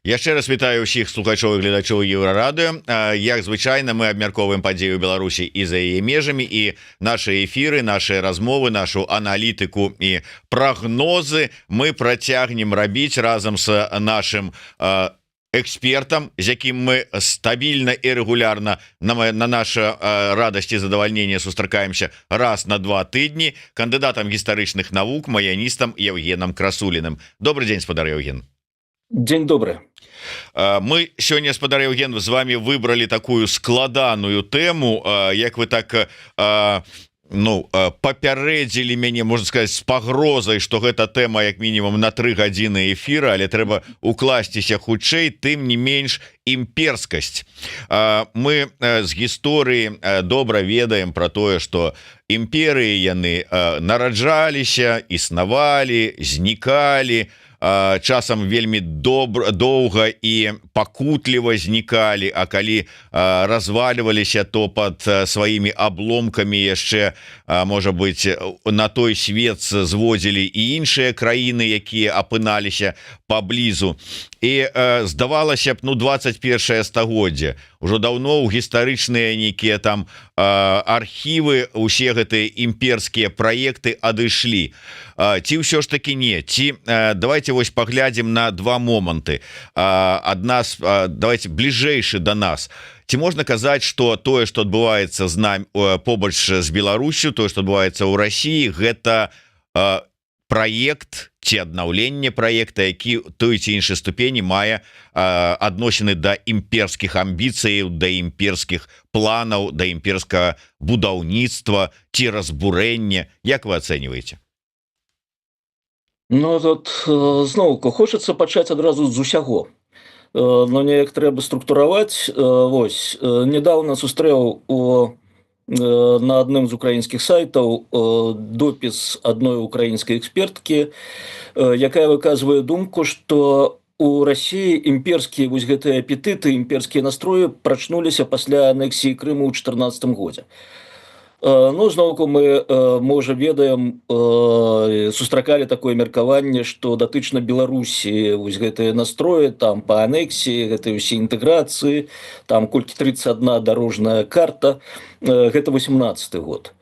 Яшчэ раз вітаю ўсіх слухачоў і гледачоў Еўрарадыё. Як звычайна, мы абмяркоўваем падзею Беларусі і за яе межамі, і наши эфіры, наши размовы, нашу аналітыку і прагнозы мы працягнем рабіць разам с нашим экспертам, з якім мы стабільна і рэгулярна, на наша радасць і задавальненне, сустракаемся раз на 2 тыдні, кандыдатам гістарычных навук, маяністам Яўгенам Красуліным. Добры дзень, спадар Яўген. День добрый. Мы сёння, спадар Яўген, з вами выбрали такую складаную тэму. Як вы так, ну, папярэдзілі мяне, можно сказать, с пагрозай, что гэта тэма як мінімум на 3 гадзіны эфира, але трэба укласціся хутчэй. Тым не менш, імперскасць. Мы з гісторыі добра ведаем про тое, что імперыі, яны нараджаліся, існавалі, знікалі, часам вельмі добра, доўга і пакутліва знікалі, а калі развальваліся, то под сваімі абломкамі яшчэ, можа быть, на той свет зводзілі і іншыя краіны, якія апыналіся паблізу. І здавалася б, ну, 21 стагоддзе, ўжо даўно ў гістарычныя нейкія там архівы усе гэтыя імперскія праекты адышлі. Ці ўсё ж таки не? Ці давайте вось паглядзім на два моманты. Адна, давайте бліжэйшы до нас. Ці можна казаць, что тое, что адбываецца з нами, побач з Беларусю, тое, что адбываецца ў России, гэта праект ці аднаўленне праекта, які той ці іншай ступені мае адносіны да імперскіх амбіцыяў, да імперскіх планаў, да імперскага будаўніцтва ці разбурэння? Як вы ацэньваеце? Ну, тут зноўку хочацца пачаць адразу з усяго. Но неяк трэба структураваць. Вось недавно сустрэў на адным з украінскіх сайтаў допіс адной украінскай эксперткі, якая выказвае думку, што у Расіі імперскія вось гэтыя апетыты, імперскія настроі прачнуліся пасля анексіі Крыму ў 14 годзе. Ну, зноўку мы, можа, ведаем, сустракалі такое меркаванне, што датычна Беларусі вось гэтыя настроі там па анексіі, гэтай усе інтэграцыі, там колькі, 31 дарожная карта, гэта 18 год.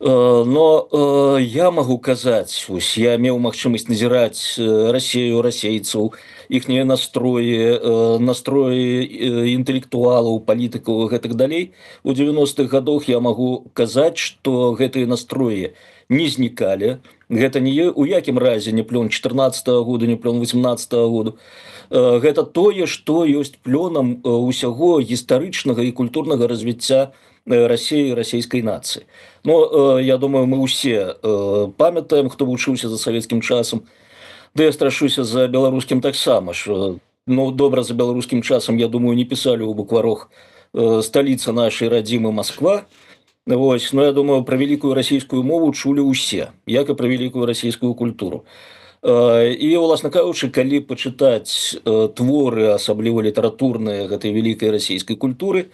Но я магу казаць, вось я меў магчымасць назіраць Расею, расейцаў, іхнія настроі, настроі інтэлектуалаў, палітыкаў і гэтак далей у 90-х гадах. Я магу казаць, што гэтыя настроі не знікалі. Гэта не у якім разе не плён 14 -го года, не плён 18 -го году. Гэта тое, што ёсць плёнам усяго гістарычнага і культурнага развіцця Расіі, расійскай нацыі. Но я думаю, мы ўсе памятаем, хто вучыўся за савецкім часам. Да я страшуся, за беларускім таксама ж. Ну, добра, за беларускім часам, я думаю, не пісалі ў букварох «сталіца нашай радзімы Москва». Вось, но я думаю, пра вялікую расійскую мову чулі ўсе, як і пра вялікую расійскую культуру. І, уласна кажучы, калі пачытаць творы, асабліва літаратурныя, гэтай вялікай расійскай культуры,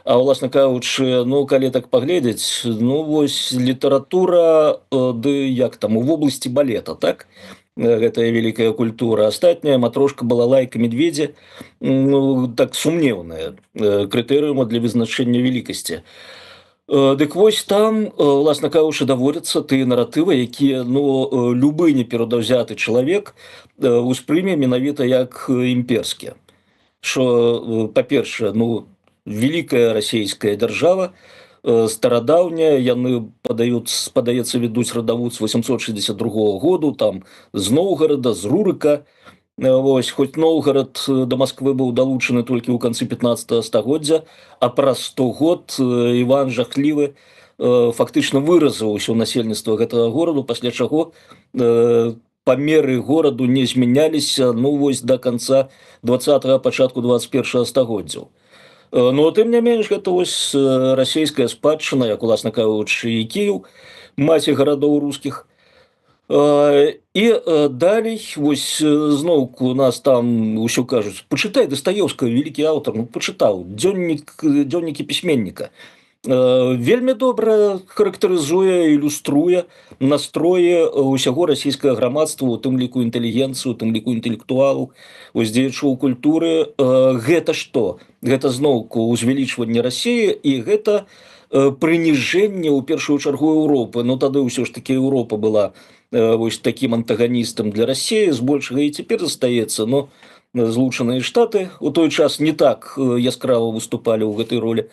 а уласна кажучы, ну, калі так паглядзець, ну вось літаратура ды як там у вобласці балета, так, гэтая вялікая культура, астатняя «Матрошка», «Балалайка», «Медведзі», ну, так, сумнеўныя крытэрыумы для вызначэння вялікасці. Дык вось, там, уласна кажучы, даводзяцца тыя наратывы, якія, ну, любы неперадаўзяты чалавек успрыме менавіта як імперскія. Що, па-першае, ну, вялікая расійская дзяржава, старадаўняя, яны падаюць, падаецца, ведуць радавуд з 862 году, там, з Ноўгарада, з Рурыка. Вось, хоць Ноўгарад да Масквы быў далучаны толькі ў канцы 15 стагоддзя, а праз 100 год Іван Жахлівы фактычна выразаў усё насельніцтва гэтага гораду, пасля чаго памеры гораду не змяняліся, ну вось, до конца 20, пачатку 21 стагоддзяў. Но тым не менш гэта вось расійская спадчына, як, уласна кажучы, і Кіў, маці гарадоў рускіх. І далей вось зноўку у нас там усё кажуць: «Пачытай Дастаеўскага, вялікі аўтар». Ну, пачытаў дзённік, дзённікі пісьменніка. Вельмі добра характарызуе, ілюструе настроі ўсяго расійскага грамадства, у тым ліку інтэлігенцыю, у тым ліку інтэлектуалу, ось дзеячоў культуры. Гэта што? Гэта зноўку ўзвялічванне Расіі, і гэта прыніжэнне ў першую чаргу Еўропы. Ну, тады ўсё ж таки Еўропа была вось такім антаганістам для Расіі збольшага, і цяпер застаецца, но Злучаныя Штаты у той час не так яскрава выступалі ў гэтай ролі.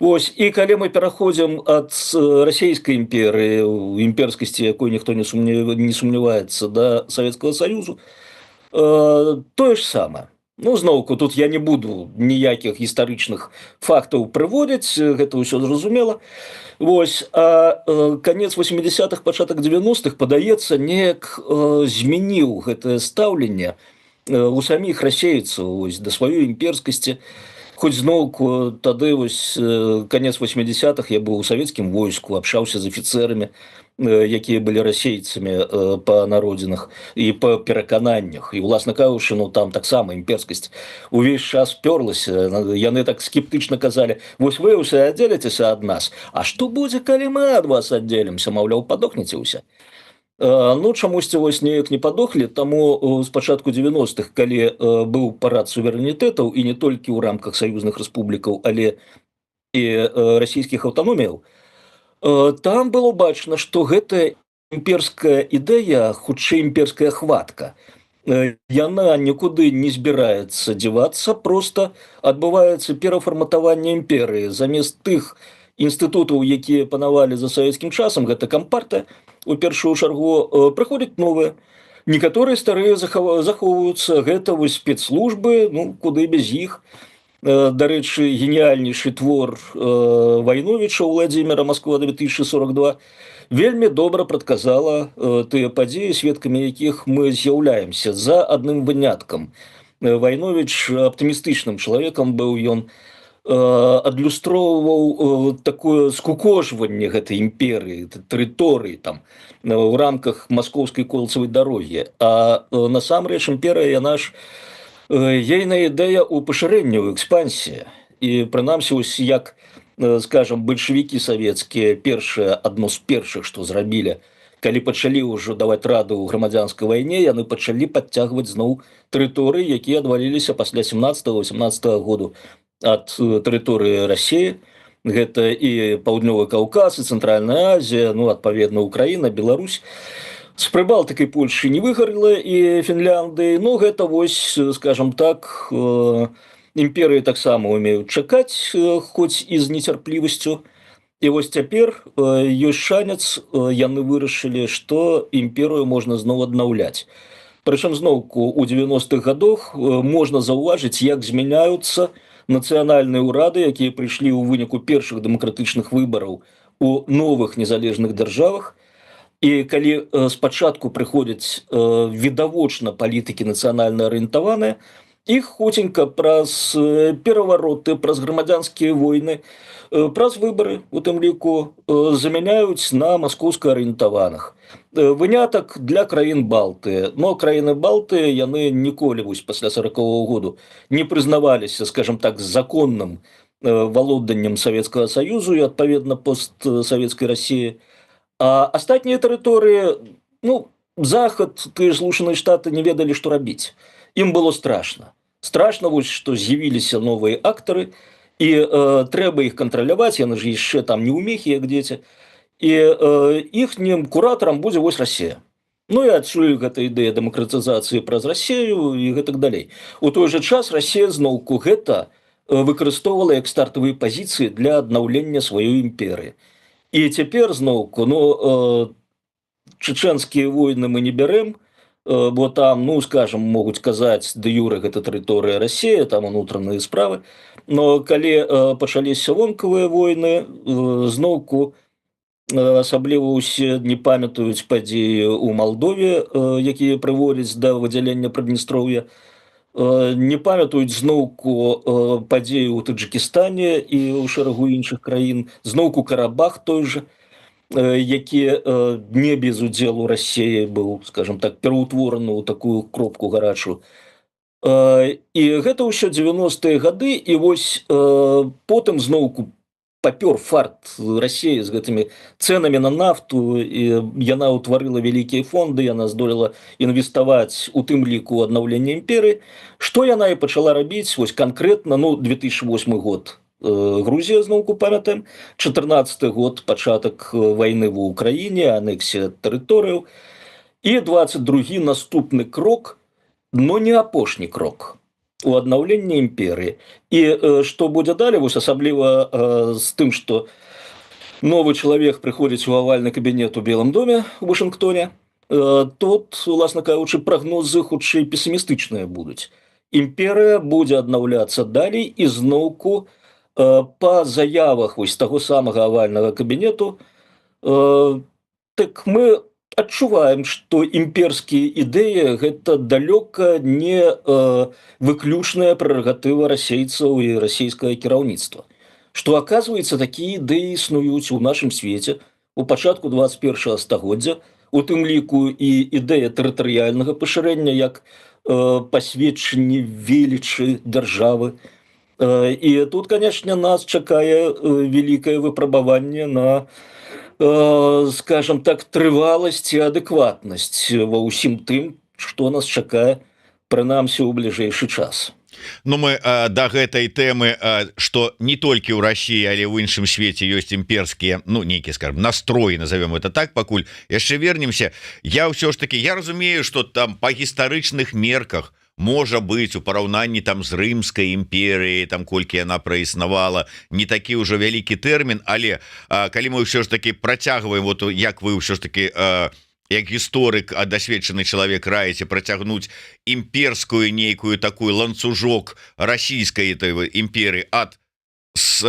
Вось, і калі мы пераходзім ад Расійскай імперыі, імперскасці якой ніхто не сумняваецца, да Савецкага Саюзу, тое ж самае. Ну, зноўку, тут я не буду ніякіх гістарычных фактаў прыводзіць, гэта ўсё зразумела. Вось, а канец 80-х, пачатак 90-х, падаецца, неяк змяніў гэтае стаўленне у саміх расейцаў, ось, да сваёй імперскасці. Хоць зноўку тады вось, канец 80-х, я быў у савецкім войску, абшаўся з афіцэрамі, якія былі расейцамі па народзінах і па перакананнях, і, уласна кажучы, ну, там таксама імперскасць увесь час пёрлася. Яны так скептычна казалі: «Вось вы ўсе аддзеліцеся ад нас, а што будзе, калі мы ад вас аддзелімся? Маўляў, падохнеце ўсе». Ну, чамусьці вось неяк не падохлі. Таму з пачатку 90-х, калі быў парад суверэнітэтаў, і не толькі ў рамках саюзных рэспублікаў, але і расійскіх аўтаноміяў, там было бачна, што гэтая імперская ідэя, хутчэй імперская хватка, яна нікуды не збіраецца дзевацца, просто адбываецца перафарматаванне імперыі. Замест тых інстытутаў, якія панавалі за савецкім часам, гэта кампартыя у першую чаргу, прыходзяць новыя. Некаторыя старыя захоўваюцца, гэта вось спецслужбы, ну, куды без іх. Дарэчы, геніяльнейшы твор Вайновіча Владимира «Москва 2042» вельмі добра прадказала тыя падзеі, сведкамі якіх мы з'яўляемся, за адным выняткам. Вайновіч аптымістычным чалавекам быў, ён адлюстроўваў такое скукожванне гэтай імперыі, тэрыторыі там у рамках маскоўскай колцавай дарогі. А насамрэч імперыя, яна ж, ейная ідэя ў пашырэнні, ў экспансіі. І прынамсі ось як, скажем, бальшавікі савецкія першае, адно з першых, што зрабілі, калі пачалі ўжо даваць раду ў грамадзянскай вайне, яны пачалі падцягваць зноў тэрыторыі, якія адваліліся пасля 17-18 году ад тэрыторыі Расіі. Гэта і Паўднёвы Каўказ, і Цэнтральная Азія, ну, адпаведна, Украіна, Беларусь. З Прыбалтыкай Польшы не выгарыла і Фінляндыі. Ну, гэта вось, скажем так, імперыі таксама умеюць чакаць, хоць і з нецярплівасцю. І вось цяпер ёсць шанец, яны вырашылі, што імперыю можна зноў аднаўляць. Прычым зноўку у 90-х годах можна заўважыць, як змяняюцца нацыянальныя ўрады, якія прыйшлі ў выніку першых дэмакратычных выбараў у новых незалежных дзяржавах. І калі спачатку прыходзяць відавочна палітыкі нацыянальна арыентаваныя, іх хуценька праз перавароты, праз грамадзянскія войны, праз выбары у тым ліку замяняюць на маскоўска арыентаваных. Вынятак для краін Балты, но краіны Балты, яны ніколі вось пасля 40-го году не прызнаваліся, скажем так, законным валоданнем Савецкага Саюзу і, адпаведна, постсавецкай Расіі. А астатнія тэрыторыі, ну, Захад, тыя ж Злучаныя Штаты не ведалі, што рабіць. Ім было страшно, страшно вось, што з'явіліся новыя актары, і трэба іх кантраляваць, яны ж яшчэ там неумехі, як дзеці, і іхнім куратарам будзе вось Расія. Ну і адсюль гэта ідэя дэмакратызацыі праз Расею і гэтак далей. У той жа час Расія зноўку гэта выкарыстоўвала як стартавыя пазіцыі для аднаўлення сваёй імперыі. І цяпер зноўку, ну, чачэнскія войны мы не бярэм, бо там, ну, скажем, могуць казаць, дэ юрэ гэта тэрыторыя Расія, там унутраныя справы. Но калі пачаліся вонкавыя войны, зноўку, асабліва ўсе не памятаюць падзеі ў Малдове, якія прыводзяць да выдзялення Прыднестроўя, не памятаюць зноўку падзеі ў Таджикістане і ў шэрагу іншых краін, зноўку Карабах той же, які не без удзелу Расеі быў, скажем так, пераўтвораны ў такую кропку гарачую. І гэта ўсё 90-е гады, і вось потым зноўку папёр фарт Расеі з гэтымі цэнамі на нафту, і яна ўтварыла вялікія фонды, яна здолела інвеставаць у тым ліку аднаўленне імперыі, што яна і пачала рабіць вось канкрэтна. Ну, 2008 год, Грузія, зноўку памятаем, 14 год, пачатак вайны ва Украіне, анексія тэрыторыяў, і 22, наступны крок, но не апошні крок у аднаўленні імперыі. І што будзе далей, вось асабліва з тым, што новы чалавек прыходзіць у авальны кабінет у Белым доме у Вашынгтоне, тут, уласна кажучы, прагнозы хутчэй песімістычныя будуць. Імперыя будзе аднаўляцца далей, і зноўку па заявах вось таго самага авальнага кабінету, так мы адчуваем, што імперскія ідэі — гэта далёка не выключная прэрагатыва расейцаў і расійскага кіраўніцтва, што, оказывается, такія ідэі існуюць у нашым свеце у пачатку 21 стагоддзя, у тым ліку і ідэя тэрытарыяльнага пашырэння як пасведчанне велічы дзяржавы. І тут, конечно, нас чакае вялікае выпрабаванне на, скажем так, трываласць і адэкватнасць ва ўсім тым, што нас чакае, прынамсі ў бліжэйшы час. Ну, мы да гэтай тэмы, что не толькі ў России, але ў іншым свеце ёсць імперскія, ну, нейкі, скажем, настроі, назовем это так, пакуль яшчэ вернемся. Я ўсё ж таки, я разумею, что там по гістарычных мерках, можа быть, у параўнанні там з Рымскай імперыяй, там колькі яна праіснавала, не такі ўжо вялікі тэрмін, але калі мы ўсё ж таки працягваем, вот як вы ўсё ж таки як гісторык, а дасведчаны чалавек, раеце працягнуць імперскую нейкую такую ланцужок расійскай этой імперыі ад с,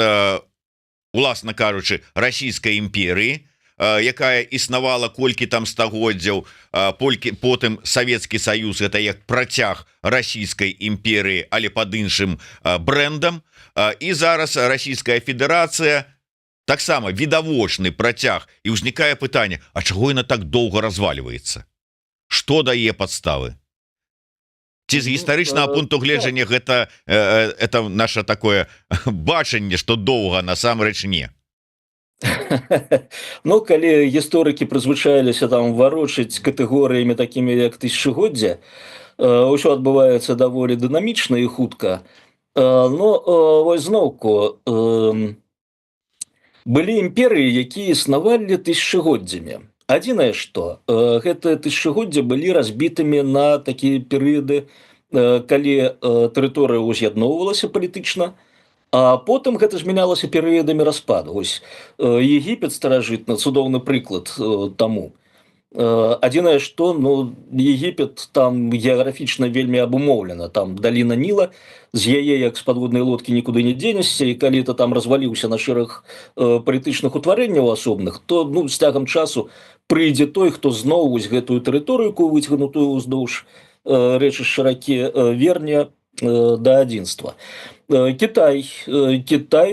уласна кажучы, Расійскай імперыі, якая існавала колькі там стагоддзяў, полькі, потым Савецкі Саюз, это як працяг Расійскай імперыі, але под іншым брендам, і зараз Расійская Федэрацыя, таксама відавочны працяг. І ўзнікае пытанне: А чаго яна так доўга разваливается? Что дае падставы? Ці з Ну, гістарычнага пункту гледжання гэта это наше такое бачанне, что доўга, насамрэч не? Ну, калі гісторыкі прызвычаіліся там варочаць катэгорыямі такімі, як тысячагоддзя, ўсё адбываецца даволі дынамічна і хутка. Но вось зноўку былі імперыі, якія існавалі тысячагоддзямі. Адзінае, што гэтыя тысячагоддзя былі разбітымі на такія перыяды, калі тэрыторыя ўз'ядноўвалася палітычна, а потым гэта змянялася перыядамі распаду. Ось Егіпет старажытны — цудоўны прыклад таму. Адзінае, што, ну, Егіпет там геаграфічна вельмі абумоўлена: там даліна Ніла, з яе як з падводнай лодкі нікуды не дзенешся, і калі ты там разваліўся на шэраг палітычных утварэнняў асобных, то, ну, з цягам часу прыйдзе той, хто зноў вось гэтую тэрыторыю, выцягнутую ўздоўж рэчышча ракі, верне да адзінства. Кітай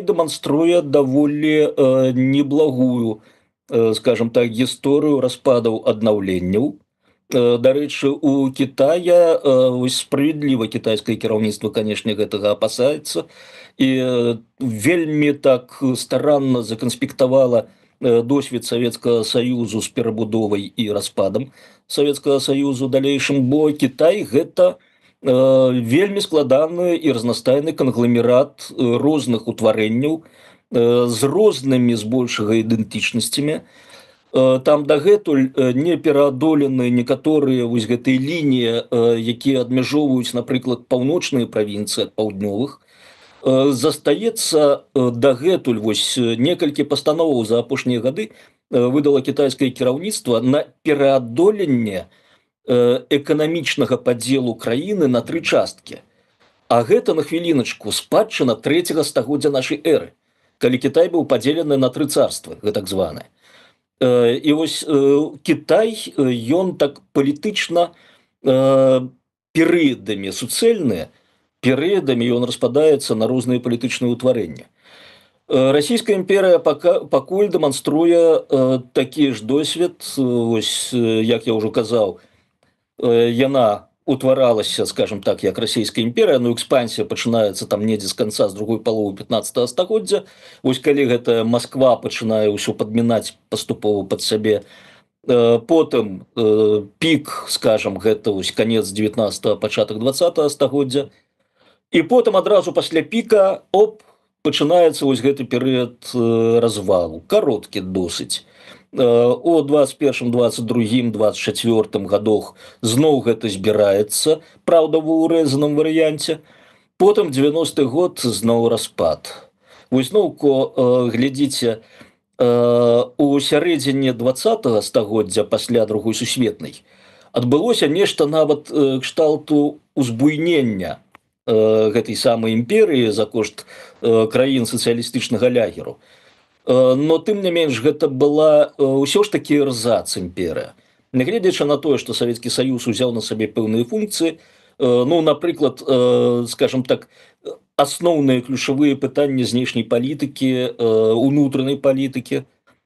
дэманструе даволі неблагую, скажем так, гісторыю распадаў, аднаўленняў. Дарэчы, у Китая, вось справядліва кітайскае кіраўніцтва, канешне, гэтага апасаецца і вельмі так старанна заканспектавала досвед Савецкага Саюзу з перабудовай і распадам Савецкага Саюзу далейшым, бо Кітай — гэта вельмі складаны і разнастайны кангламерат розных утварэнняў з рознымі збольшага ідэнтычнасцямі. Там дагэтуль не пераадолены некаторыя вось гэтыя лініі, якія адмяжоўваюць, напрыклад, паўночныя правінцыі ад паўднёвых. Застаецца дагэтуль, вось некалькі пастановаў за апошнія гады выдала кітайскае кіраўніцтва на пераадоленне эканамічнага падзелу краіны на тры часткі. А гэта, на хвіліначку, спадчына трэцяга стагоддзя нашай эры, калі Кітай быў падзелены на тры царствы, гэтак званы. І вось Кітай, ён так палітычна перыядамі суцэльныя, перыядамі ён распадаецца на розныя палітычныя ўтварэнні. Расійская імперыя пакуль дэманструе такі ж досвед. Вось, як я ўжо казаў, яна утваралася, скажем так, як Расійская імперыя. Ну, экспансія пачынаецца там недзе з канца, з другой паловы 15 стагоддзя. Вось калі гэта Москва пачынае ўсё падмінаць паступова под сабе. Потым пік, скажем, гэта вось конец 19, пачатак 20 стагоддзя, і потым адразу пасля піка, оп, пачынаецца вось гэты перыяд развалу, кароткі досыць. У 21, 22, 24 годах зноў гэта збіраецца, праўда, в урэзаным варыянце. Потым 90 год, зноў распад. Вось зноўку, глядзіце, у сярэдзіне 20 стагоддзя, пасля Другой сусветнай, адбылося нешта нават кшталту узбуйнення гэтай самай імперыі за кошт краін сацыялістычнага лягеру. Но тым не менш гэта была ўсё ж такі эрзац імперыя, нягледзячы на тое, што Савецкі Саюз узяў на сабе пэўныя функцыі. Ну, напрыклад, скажем так, асноўныя ключавыя пытанні знешняй палітыкі, унутранай палітыкі,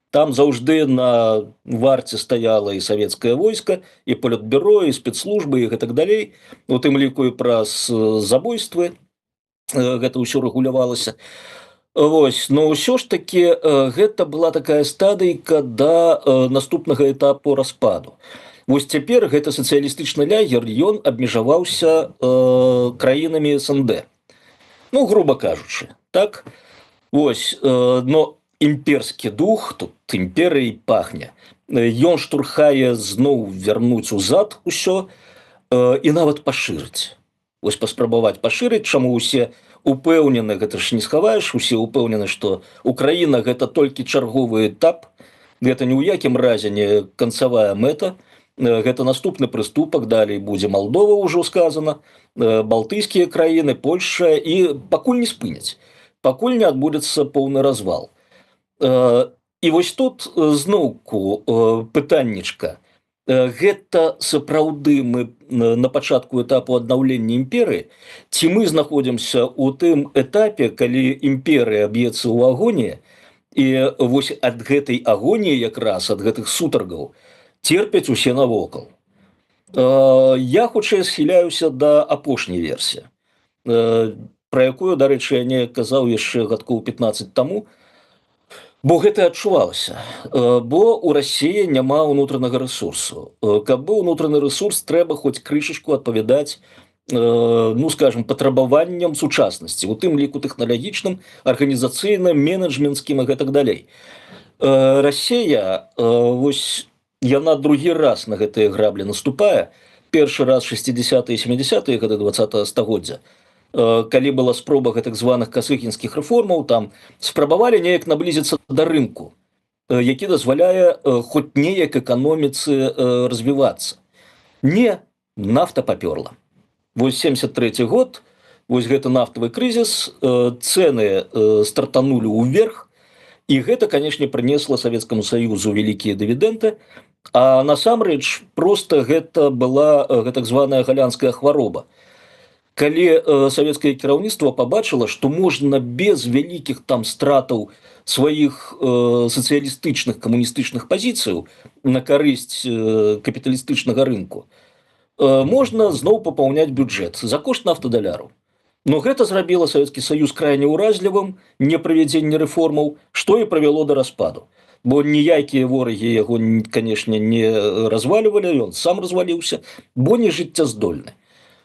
там заўжды на варце стаяла і савецкае войска, і палітбюро, і спецслужбы, і гэтак далей, у тым ліку і праз забойствы гэта ўсё рэгулявалася. Вось, но ўсё ж таки гэта была такая стадыйка да наступнага этапу распаду. Вось цяпер гэта сацыялістычны лягер, ён абмежаваўся краінамі СНД, ну, грубо кажучы, так. Вось, но імперскі дух, тут імперыяй пахне, ён штурхае зноў вярнуць узад усё і нават пашырыць. Вось паспрабаваць пашырыць. Чаму усе упэўнены, гэта ж не схаваеш, усе упэўнены, что Украіна — гэта толькі чарговы этап, гэта ні ў якім разе не канцавая мэта, гэта наступны прыступак, далей будзе Малдова, ўжо сказано, балтыйскія краіны, Польша, і пакуль не спыняць, пакуль не адбудзецца поўны развал. І вось тут зноўку пытаннічка: гэта сапраўды мы на пачатку этапу аднаўлення імперыі ці мы знаходзімся ў тым этапе, калі імперыя б'ецца ў агоніі, і вось ад гэтай агоніі, якраз ад гэтых сутаргаў терпяць усе навокал? Я хутчэй схіляюся да апошняй версіі, про якую, дарэчы, я не казаў яшчэ гадкоў 15 таму, бо гэта адчувалася. Бо у Расіі няма ўнутранага ресурсу. Каб быў унутраны ресурс, трэба хоць крышачку адпавядаць, ну, скажем, патрабаванням сучаснасці, у тым ліку тэхналагічным, арганізацыйным, менеджменцкім і гэтак далей. Расія, вось яна другі раз на гэтыя граблі наступае. Першы раз 60 70 годы 20 стагоддзя, калі была спроба гэтак званых касыгінскіх рэформаў, там спрабавалі неяк наблізіцца да рынку, які дазваляе хоць неяк эканоміцы развівацца. Не, нафта паперла. Вось 73 год, вось гэты нафтавы крызіс, цены стартанулі ўверх, і гэта, канешне, прынесла Савецкаму Саюзу вялікія дывідэнты. А насамрэч просто гэта была гэтак званая галянская хвароба, калі савецкае кіраўніцтва пабачыла, што можна без вялікіх там стратаў сваіх сацыялістычных, камуністычных пазіцыяў на карысць капіталістычнага рынку, можна зноў папаўняць бюджэт за кошт нафтадаляру. Но гэта зрабіла Савецкі Саюз крайне ўразлівым, не правядзенне рэформаў, што і правяло да распаду. Бо ніякія ворагі яго, канешне, не развальвалі, ён сам разваліўся, бо не жыццяздольны.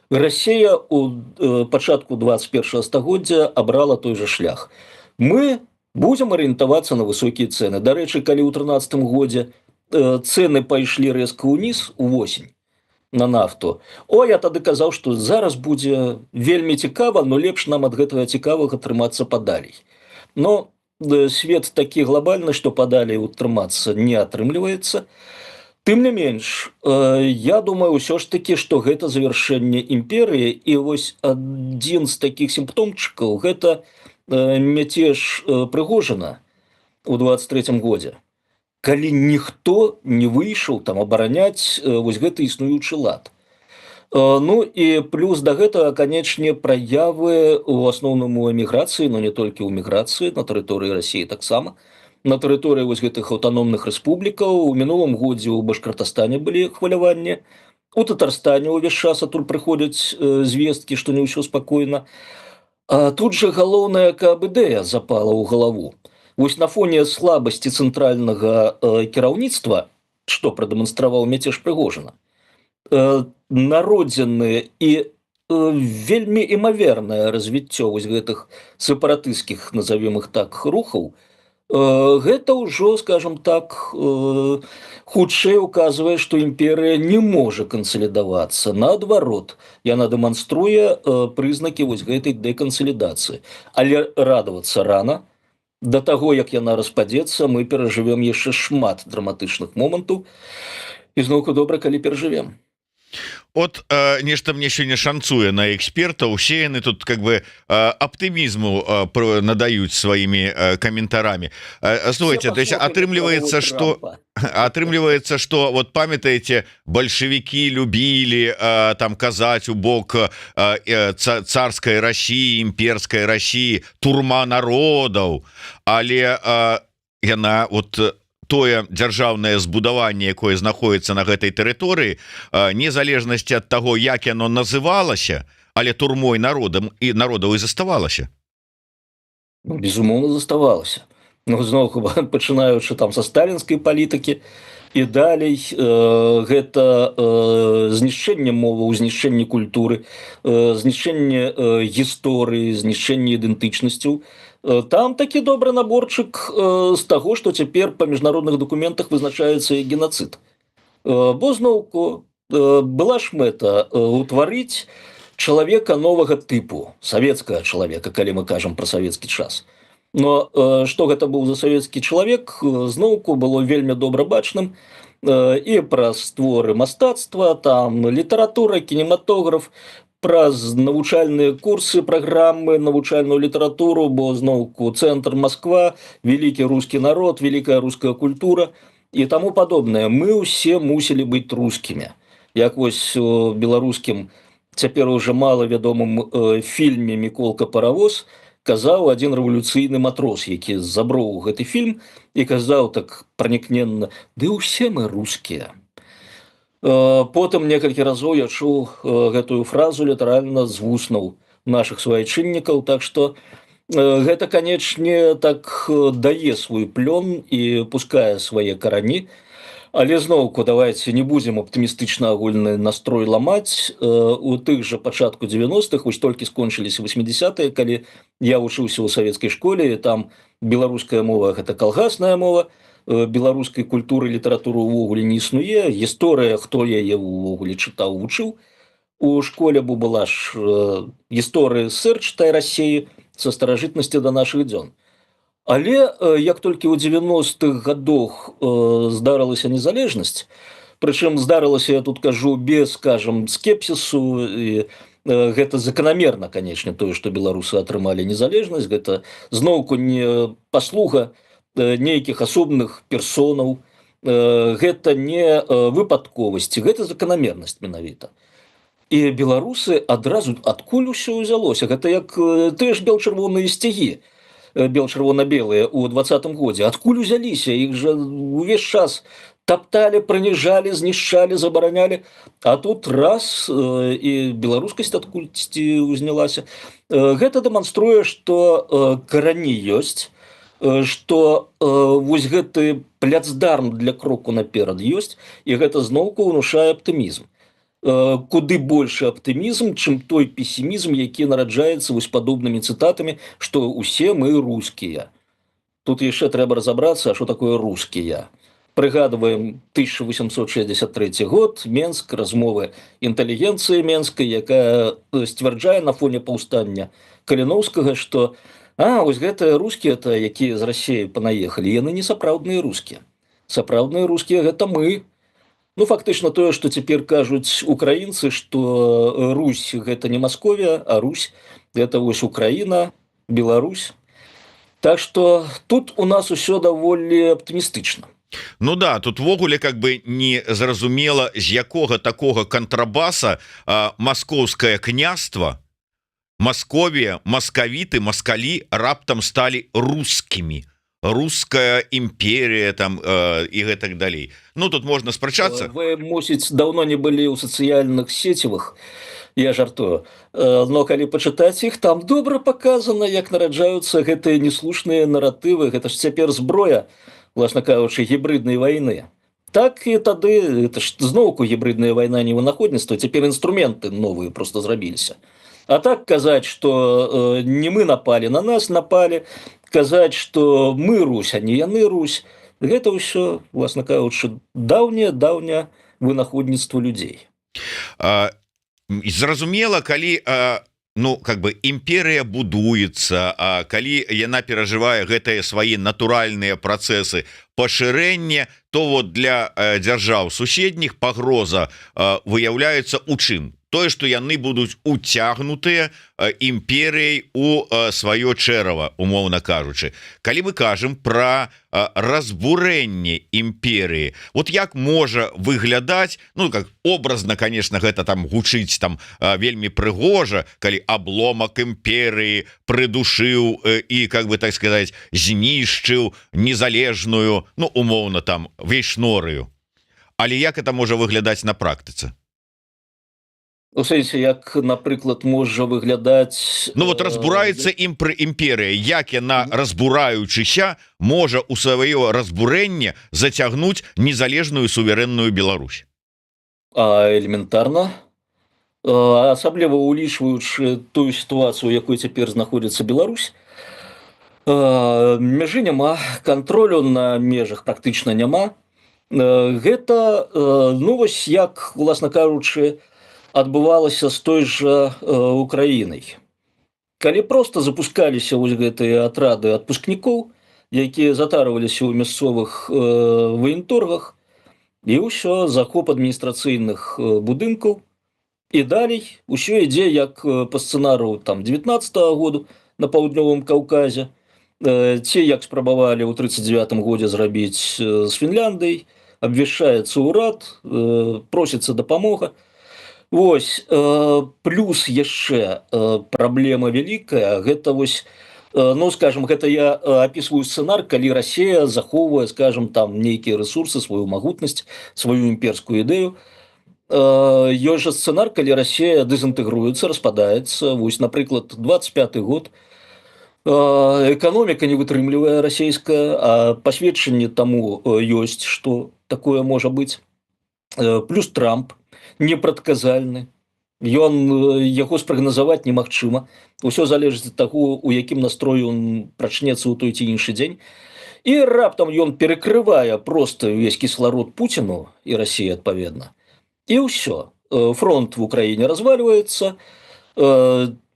Расія у пачатку 21 стагоддзя абрала той жа шлях. Мы будзем арыентавацца на высокія цены. Дарэчы, калі ў 13 годзе цены пайшлі рэзка ўніз увосень на нафту, о, я тады казаў, што зараз будзе вельмі цікава, но лепш нам ад гэтага цікавага трымацца падалей. Но свет такі глобальны, што падалей утрымацца не атрымліваецца. Тым не менш, я думаю ўсё ж таки, што гэта завяршэнне імперыі, і вось адзін з такіх сімптомчыкаў — гэта мяцеж Прыгожына у 23 годзе, калі ніхто не выйшаў там абараняць вось гэты існуючы лад. Ну і плюс да гэтага, канечне, праявы у асноўным у эміграцыі, но не толькі ў міграцыі, на тэрыторыі Расіі таксама, на тэрыторыі вось гэтых аўтаномных рэспублікаў. У мінулым годзе ў Башкартастане былі хваляванні. У Татарстане увесь час адтуль прыходзяць звесткі, што не ўсё спакойна. А тут же галоўная, каб ідэя запала ў галаву. Вось на фоне слабасці цэнтральнага кіраўніцтва, што прадэманстраваў мяцеж Прыгожына, народзіны і вельмі імавернае развіццё вось гэтых сепаратысцкіх, назовем их так, рухаў, гэта ўжо, скажем так, хутчэй указвае, што імперыя не можа кансалідавацца. Наадварот, яна дэманструе прызнакі вось гэтай дэкансалідацыі. Але радавацца рана. Да таго, як яна распадзецца, мы перажывем яшчэ шмат драматычных момантаў. І зноўку, добра, калі перажывем. От нешта мне сёння шанцуе на экспертаў. Усе яны тут как бы аптымізму надаюць сваімі каментарамі. Слухайте, то есть атрымліваецца, что вот, памятаеце, бальшавікі любілі там казаць у бок царской России, імперской России: «Турма народаў». Але яна вот, тое дзяржаўнае збудаванне, якое знаходіцца на гэтай тэрыторыі, незалежнасці ад таго, як яно называлася, але турмой народам і народаў і заставалася. Ну, безумоўна, заставалася. Ну, зноў, пачынаючы там са сталінскай палітыкі і далей, гэта знішчэнне мовы, знішчэнне культуры, знішчэнне гісторыі, знішчэнне ідэнтычнасцяў. Там такі добры наборчык з таго, што цяпер па міжнародных дакументах вызначаецца як генацыд. Бо зноўку была ж мэта утварыць чалавека новага тыпу, савецкага чалавека, калі мы кажам пра савецкі час. Но што гэта быў за савецкі чалавек, зноўку было вельмі добра бачным і праз творы мастацтва, там літаратура, кінематограф, праз навучальныя курсы, праграмы, навучальную літаратуру, бо зноўку цэнтр Москва, вялікі рускі народ, вялікая руская культура і таму падобнае. Мы ўсе мусілі быць рускімі. Як вось у беларускім, цяпер уже мала вядомым фільме «Міколка паравоз» казаў адзін рэвалюцыйны матрос, які заброў гэты фільм і казаў так пранікненна: «Ды ўсе мы рускія». Потым некалькі разоў я чуў гэтую фразу літаральна з вуснаў нашых суайчыннікаў. Так што гэта, канечне, так дае свой плён і пускае свае карані. Але зноўку, давайте не будзем аптымістычна агульны настрой ламаць. У тых жа пачатку 90-х, вось толькі скончыліся 80-е, калі я вучыўся ў савецкай школе, там беларуская мова — гэта калгасная мова, беларускай культуры, літаратуры увогуле не існуе, гісторыя, хто яе увогуле чытаў, вучыў у школе, бо была ж гісторыя СССР, чытай, Расеі са старажытнасці да нашых дзён. Але як толькі ў 90-х годах здарылася незалежнасць, прычым здарылася, я тут кажу без, скажем, скепсісу, і гэта заканамерна, канечне, тое, што беларусы атрымалі незалежнасць, гэта зноўку не паслуга нейкіх асобных персонаў, гэта не выпадковасці, гэта заканамернасць менавіта. І беларусы адразу, адкуль усё ўзялося, гэта як тыя ж бел-чырвоныя сцягі, бел-чырвона-белыя у 20-м годзе, адкуль узяліся, іх жа увесь час тапталі, прыніжалі, знішчалі, забаранялі, а тут раз — і беларускасць адкульсьці узнялася. Гэта дэманструе, што карані ёсць, што вось гэты пляцдарм для кроку наперад ёсць, і гэта зноўку ўнушае аптымізм. Куды больше аптымізм, чым той песімізм, які нараджаецца вось падобнымі цытатамі, што усе мы рускія. Тут яшчэ трэба разабрацца, что такое рускія. Прыгадваем 1863 год, Менск, размовы інтэлігенцыі менскай, якая сцвярджае на фоне паўстання Каліноўскага, что вось гэтыя рускія, это якія з Расеі панаехалі, яны не сапраўдныя рускія, сапраўдныя рускія — гэта мы. Ну, фактычна тое, што цяпер кажуць украінцы, што Русь — гэта не Масковія, а Русь — это вось Украіна, Беларусь. Так что тут у нас усё даволі аптымістычна. Ну да, тут увогуле как бы не зразумела, з якога такога кантрабаса маскоўскае княства, Масковія, маскавіты, маскалі раптам сталі рускімі. Русская империя там і гэтак далей. Ну, тут можна спрачацца. Вы, мусіць, даўно не былі ў сацыяльных сецівах. Я жартую, но калі пачытаць іх, там добра показана, як нараджаюцца гэтыя неслушныя наратывы. Гэта ж цяпер зброя, власна кажучы, гібрыднай вайны. Так і тады, это ж зноўку гібрыдная вайна, не вынаходніцтва, цяпер інструменты новыя просто зрабіліся. А так казаць, что не мы напали, на нас напали, казаць, что мы Русь, а не яны Русь, гэта ўсё, власна кажучы, даўняе, даўняе вынаходніцтва людзей. Зразумела, калі ну, как бы, імперыя будуецца, а калі яна перажывае гэтыя свае натуральныя працэсы пашырэння, то вот для дзяржаў суседніх пагроза выяўляецца у чым? Тое, что яны будуць уцягнутыя імперыяй у сваё чэрава, умоўна кажучы. Калі мы кажам про разбурэнне імперыі, вот як можа выглядаць, ну, как образно, конечно, гэта там гучыць там вельмі прыгожа, калі абломак імперыі прыдушыў і, как бы так сказать, знішчыў незалежную, ну, умоўна там, Вейшнорыю. Але як это можа выглядаць на практыцы? У сэнсе, як, напрыклад, можа выглядаць? Ну вот, разбураецца ім пры імперыя, як яна, разбураючыся, можа у сваё разбурэнне зацягнуць незалежную суверэнную Беларусь? А элементарна, асабліва улічваючы тую сітуацыю, якой цяпер знаходзіцца Беларусь: мяжы няма, кантролю на межах практычна няма. Гэта, ну вось, як, уласна кажучы, адбывалася з той жа Украінай, калі просто запускаліся вось гэтыя атрады адпускнікоў, якія затарваліся ў мясцовых ваенторгах, і ўсё, захоп адміністрацыйных будынкаў, і далей усё ідзе як па сцэнару там 19 -го году на Паўднёвым Каўказе ці як спрабавалі ў 39 годзе зрабіць з Фінляндыяй: абвяшчаецца ўрад, просіцца дапамога. Вось, плюс яшчэ праблема вялікая, гэта вось, ну, скажем, гэта я опісваю сцэнар, калі Расея захоўвае, скажем, там нейкія ресурсы, сваю магутнасць, сваю імперскую ідэю. Ёсць жа сцэнар, калі Расея дэзінтэгруецца, распадаецца. Вось, напрыклад, 25 год, эканоміка не вытрымлівае расійская, а пасведчанне таму ёсць, что такое можа быць. Плюс Трамп непрадказальны, ён, яго спрагназаваць немагчыма, ўсё залежыць ад таго, у якім настрою он прачнецца ў той ці іншы дзень. І раптам ён перакрывае просто увесь кісларод Пуціну і Расіі адпаведна, і ўсё, фронт в Украіне развальваецца,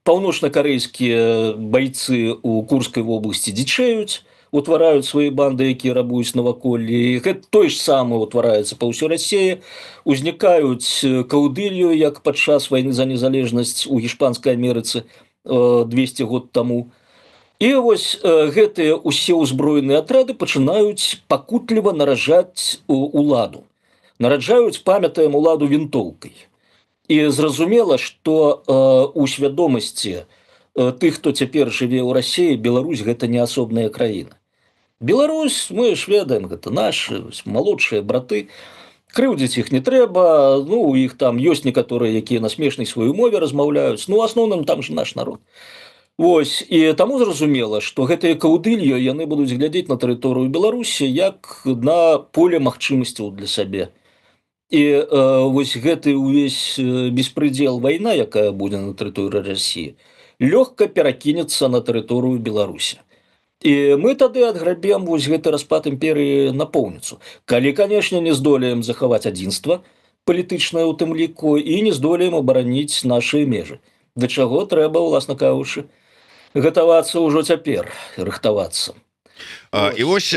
паўночна-карэйскія байцы у Курскай вобласці дзічэюць, утвараюць свае банды, якія рабуюць наваколлі. Гэта той ж самы утвараецца па ўсёй Расіі, узнікаюць каўдылью, як падчас вайны за незалежнасць у Іспанскай Амерыцы 200 год таму. І вось гэтыя усе ўзброеныя атрады пачынаюць пакутліва наражаць уладу, нараджаюць, памятаем, уладу вінтоўкай. І зразумела, что у свядомасці тых, хто цяпер жыве ў Расіі, Беларусь — гэта не асобная краіна. Беларусь, мы ж ведаем, гэта наши малодшыя браты, крыўдзіць іх не трэба. Ну, у іх там ёсць некаторыя, якія на смешнай сваёй мове размаўляюць, ну, асноўным там же наш народ. Вось, і таму зразумела, што гэтыя каўдыльё, яны будуць глядзець на тэрыторыю Беларусі як на поле магчымасцяў для сябе. І вось гэты ўвесь беспредел, вайна, якая будзе на тэрыторыі Расіі, лёгка перакінецца на тэрыторыю Беларусі. І мы тады адграбем вось гэты распад імперыі напоўніцу, калі, канешне, не здолеем захаваць адзінства палітычнае у тым ліку і не здолеем абараніць нашыя межы, да чаго трэба, уласна кажучы, гатавацца ўжо цяпер, рыхтавацца. І вось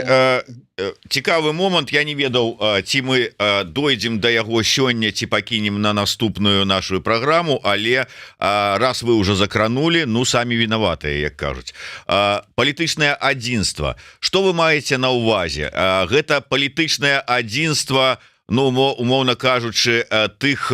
цікавы момант, я не ведаў, ці мы дойдзем да яго сёння, ці пакінем на наступную нашу праграму, але раз вы уже закранули, ну, самі вінаватыя, як кажуць. Палітычнае адзінства, что вы маеце на увазе? Гэта палітычнае адзінства, ну, умоўна кажучы, тых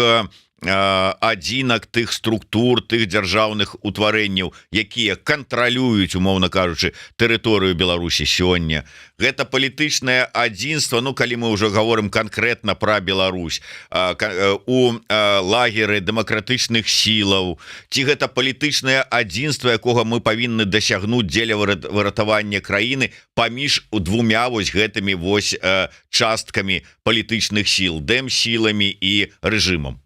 адзінак, тых структур, тых дзяржаўных утварэнняў, якія кантралююць, умоўна кажучы, тэрыторыю Беларусі сёння? Гэта палітычнае адзінства, ну, калі мы уже говорим конкретно про Беларусь, у лагеры дэмакратычных сілаў, ці гэта палітычнае адзінства, якога мы павінны дасягнуць дзеля выратавання краіны паміж у двумя вось гэтымі вось часткамі палітычных сіл, дэм сіламі і рэжымам?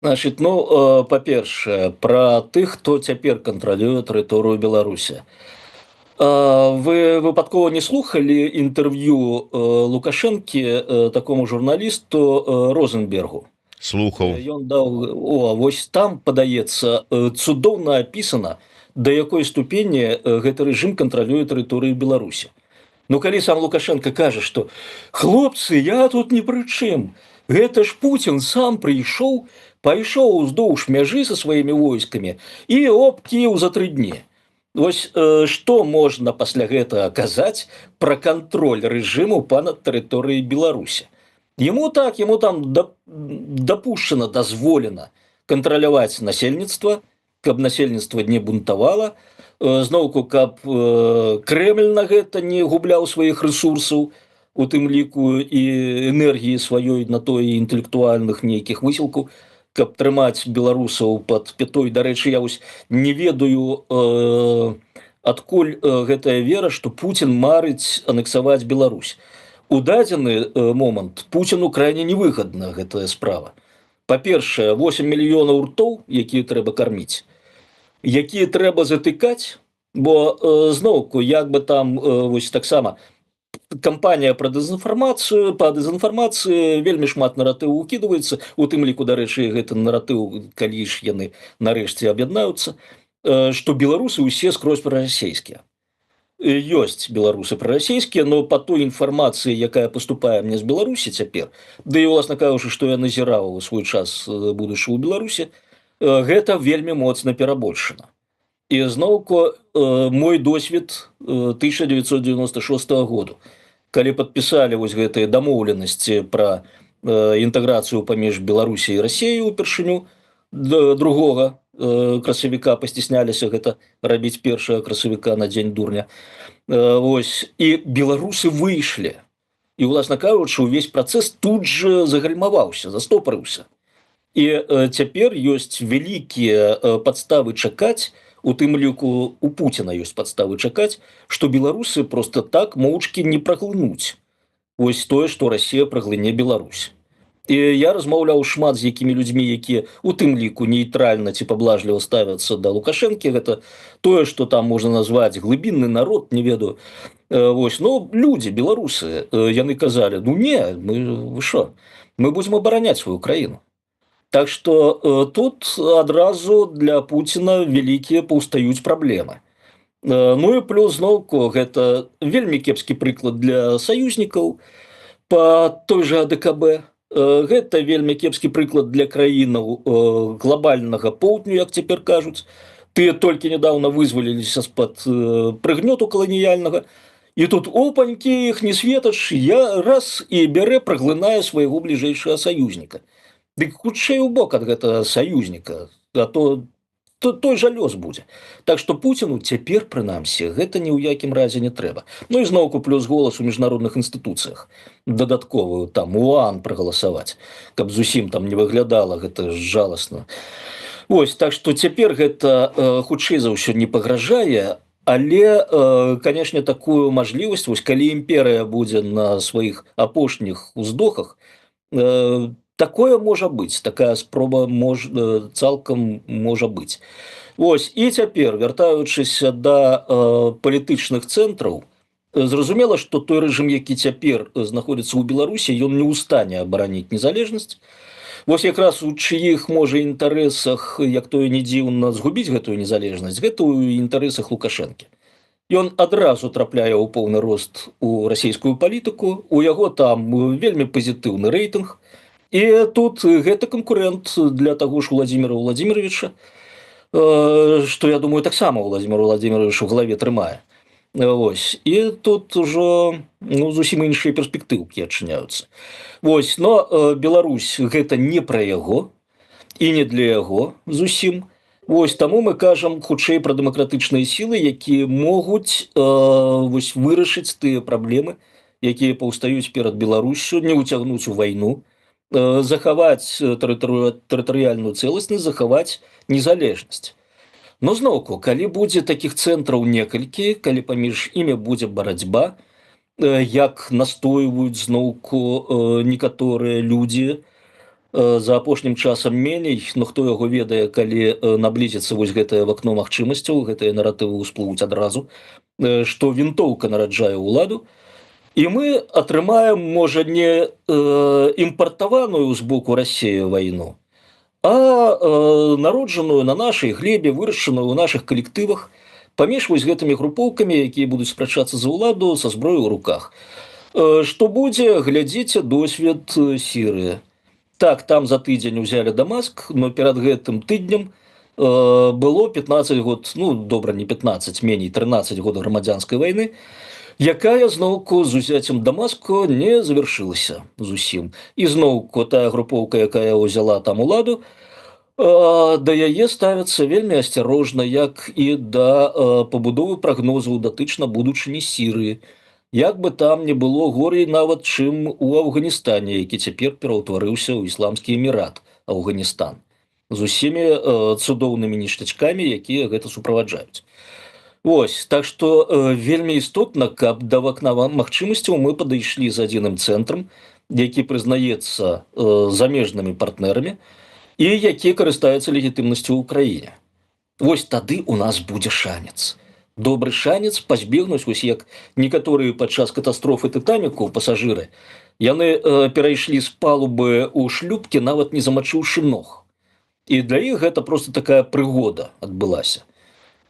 Значит, ну, па-першае, пра тых, хто цяпер кантралюе тэрыторыю Беларусі. Вы выпадкова не слухалі інтэрв'ю Лукашэнкі такому журналісту Розенбергу? Слухаў. Ён даў. О, вось там, падаецца, цудоўна апісана, да якой ступені гэты рэжым кантралюе тэрыторыю Беларусі. Ну, калі сам Лукашенко кажа, што, хлопцы, я тут ні пры чым, гэта ж Путін сам прыйшоў, пайшоў уздоўж мяжы са сваімі войскамі і оп, Кіев за 3 дні. Вось што можна пасля гэтага казаць пра кантроль рэжыму па-над тэрыторыяй Беларусі? Ему так, ему там дапушчана, дазволена кантраляваць насельніцтва, каб насельніцтва не бунтавала, зноўку каб Крэмль на гэта не губляў сваіх рэсурсаў, у тым ліку і энергіі сваёй на той, інтэлектуальных нейкіх высілкаў, каб трымаць беларусаў под пятой. Дарэчы, я вось не ведаю, адкуль гэтая вера, что Путін марыць анексаваць Беларусь. У дадзены момант Путіну крайне невыгодна гэтая справа. Па-першае, 8 мільёнаў ртоў, якія трэба карміць, якія трэба затыкаць, бо зноўку, як бы там вось таксама кампанія пра дэзінфармацыю, па дэзінфармацыі вельмі шмат наратыву укідваецца, у тым ліку, дарэчы, гэты наратыў, калі ж яны нарэшце аб'яднаюцца, што беларусы ўсе скрозь прарасійскія. Ёсць беларусы прарасійскія, но по той інфармацыі, якая поступае мне з Беларусі цяпер, да і, уласна кажучы, што я назіраў у свой час, будучы ў Беларусі, гэта вельмі моцна перабольшана. І зноўку мой досвед 1996 году, калі падпісалі вось гэтыя дамоўленасці пра інтэграцыю паміж Беларусі і Расеяй упершыню, другога красавіка, пасцісняліся гэта рабіць 1 красавіка, на дзень дурня. Вось і беларусы выйшлі, і, уласна кажучы, увесь працэс тут же загальмаваўся, застопарыўся. І цяпер ёсць вялікія падставы чакаць, у тым ліку у Пуціна ёсць падставы чакаць, што беларусы просто так моўчкі не праглынуць ось тое, што Расія праглыне Беларусь. І я размаўляў шмат з якімі людзьмі, якія у тым ліку нейтральна ці паблажліва ставяцца да Лукашэнкі, гэта тое, што там можна назваць глыбінны народ, не ведаю. Вось, но людзі, беларусы, яны казалі: «Ну не, мы, вы шо, мы будзем абараняць сваю краіну». Так что тут адразу для Пуціна вялікія паўстаюць праблемы. Ну і плюс зноўку гэта вельмі кепскі прыклад для саюзнікаў по той же АДКБ. Гэта вельмі кепскі прыклад для краінаў глобальнага поўдню, як цяпер кажуць. Тыя толькі недавно вызваліліся з-пад прыгнёту каланіяльнага. І тут опанькі, іх не светач, я раз і бярэ, праглынае свайго бліжэйшага саюзніка. Дык хутчэй у бок ад гэтага саюзніка, а то той жа лёс будзе. Так што Пуціну цяпер, прынамсі, гэта ні ў якім разе не трэба. Ну і зноўку плюс голас у міжнародных інстытуцыях дадатковую, там УАН прагаласаваць, каб зусім там не выглядала гэта жаласна. Ось, так што цяпер гэта хутчэй за ўсё не пагражае, але канешне, такую мажлівасць, вось калі імперыя будзе на сваіх апошніх уздохах, такое можа быць, такая спроба цалкам можа быць. Вось, і цяпер, вяртаючыся да палітычных цэнтраў, зразумела, што той рэжым, які цяпер знаходзіцца ў Беларусі, ён не ў стане абараніць незалежнасць. Вось якраз у чыіх можа інтарэсах, як тое не дзіўна, згубіць гэтую незалежнасць? Гэта ў інтарэсах Лукашэнкі. Ён адразу трапляе ў поўны рост у расійскую палітыку, у яго там вельмі пазітыўны рэйтынг. І тут гэта канкурент для таго ж Владимира Владимировича, што, я думаю, таксама Владимир Владимирович у галаве трымае. Вось, і тут ужо, ну, зусім іншыя перспектыўкі адчыняюцца. Вось, но Беларусь — гэта не пра яго і не для яго зусім. Вось таму мы кажам хутчэй пра дэмакратычныя сілы, якія могуць вось вырашыць тыя праблемы, якія паўстаюць перад Беларуссю: не ўцягнуць у вайну, захаваць тэрытарыяльную цэласнасць, захаваць незалежнасць. Но зноўку, калі будзе такіх цэнтраў некалькі, калі паміж імі будзе барацьба, як настойваюць зноўку некаторыя людзі, за апошнім часам меней, но хто яго ведае, калі наблізіцца вось гэтае вакно магчымасцяў, гэтыя наратывы ўсплывуць адразу, што вінтоўка нараджае ўладу, і мы атрымаем, можа, не імпартаваную з боку Расеі вайну, а народжаную на нашай глебе, вырашаную ў нашых калектывах паміж вось гэтымі групоўкамі, якія будуць спрачацца за ўладу са зброю ў руках. Што будзе, глядзіце досвед Сірыі. Так, там за тыдзень узялі Дамаск, но перад гэтым тыднем было 15 год, ну добра, не 15, меней, 13 год грамадзянскай вайны, якая зноўку з узяццем Дамаску не завяршылася зусім. І зноўку тая групоўка, якая ўзяла там уладу, да яе ставяцца вельмі асцярожна, як і да пабудовы прагнозаў датычна будучыні Сірыі. Як бы там не было горей нават, чым у Афганістане, які цяпер пераўтварыўся ў Ісламскі Эмірат Афганістан з усімі цудоўнымі ніштачкамі, якія гэта суправаджаюць. Вось, так што вельмі істотна, каб да вакна магчымасцяў мы падышлі з адзіным цэнтрам, які прызнаецца замежнымі партнерамі і які карыстаецца легітымнасцю ў краіне. Вось тады у нас будзе шанец. Добры шанец пазбегнуць, вось як некаторыя падчас катастрофы «Тытаніку» пасажыры, яны перайшлі з палубы ў шлюпкі, нават не замачыўшы ног. І для іх гэта просто такая прыгода адбылася.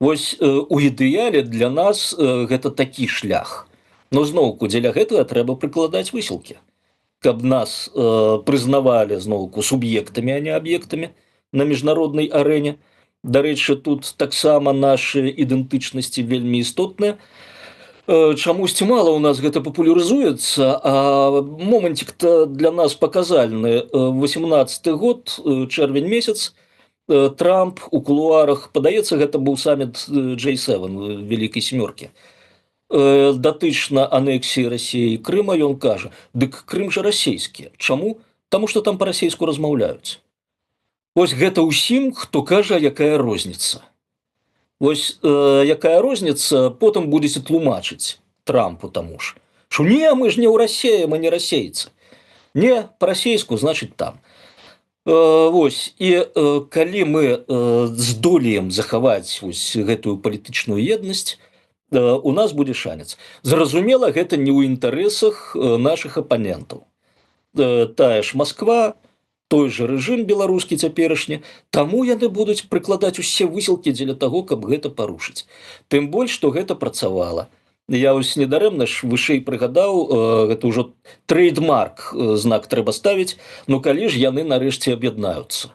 Вось у ідэале для нас гэта такі шлях. Но зноўку дзеля гэтага трэба прыкладаць высілкі, каб нас прызнавалі зноўку суб'ектамі, а не аб'ектамі на міжнароднай арэне. Дарэчы, тут таксама нашы ідэнтычнасці вельмі істотныя. Чамусьці мала у нас гэта папулярызуецца, а моманцік-то для нас паказальны. 18 год, чэрвень месяц, Трамп у кулуарах, падаецца, гэта быў саміт G7, Вялікай семёркі. Датычна анексіі Расіі Крыма ён кажа: «Дык Крым жа расійскі». Чаму? Таму што там па-расейску размаўляюць. Вось гэта ўсім, хто кажа: «Якая розніца?». Вось якая розніца, потым будзеце тлумачыць Трампу таму ж, що не, мы ж не ў Расеі, мы не расейцы. Не, па-расейску, значыць, там. Вось і калі мы здолеем захаваць вось гэтую палітычную еднасць, у нас будзе шанец. Зразумела, гэта не ў інтарэсах нашых апанентаў. Тая ж Москва, той же рэжым беларускі цяперашні, таму яны будуць прыкладаць усе высілкі дзеля таго, каб гэта парушыць. Тым больш што гэта працавала. Я ось недарэмна ж вышэй прыгадаў, гэта ўжо трейдмарк, знак трэба ставіць: ну калі ж яны нарэшце аб'яднаюцца?